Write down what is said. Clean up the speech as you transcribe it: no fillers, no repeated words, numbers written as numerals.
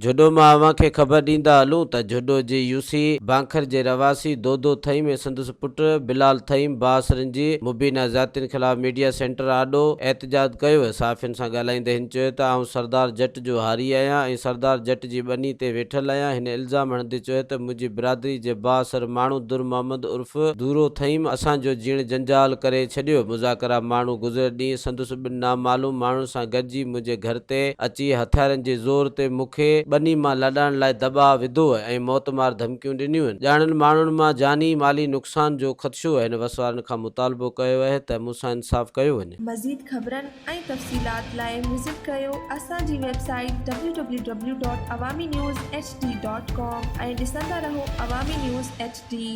جهڏو مان اوهان کي خبر ڏيندا هلون ته جهڏو جي يوسي بانکر جي رهواسي دودو ٿهيم ۽ سندس پٽ بلال ٿهيم بااثرن جي مبينا زيادتين خلاف ميڊيا سينٽر آڏو احتجاج ڪيو. صحافين سان ڳالهائيندي هن چيو ته آئون سردار جٽ جو هاري آهيان ۽ سردار جٽ جي ٻني تي ويٺل آهيان. هن الزام هڻندي چيو ته منهنجي برادري جي بااثر ماڻهو در محمد عرف دورو ٿهيم اسان جو جيئڻ جنجال ڪري ڇڏيو. مذاڪرا ماڻهو گذريل ڏينهن سندس ٻن نامعلوم ماڻهن سان گڏجي منهنجي گهر تي اچي هٿيارن جي زور تي مون کي ٻني مان لڏائڻ لاء دٻاء وڌو ۽ موتمار ڌمڪيون ڏنيون. ڄاڻن ماڻهن مان جاني مالي نقصان جو خدشو هن وس وارن کان مطالبو ڪيو اهي ته مون سان انصاف ڪيو وڃي. مزيد خبرن ۽ تفصيلات لاء وزٽ ڪريو اسان جي website W W W dot Awami news H D dot com ۽ ڏسندا رهو عوامي نيوز ايڇ ڊي.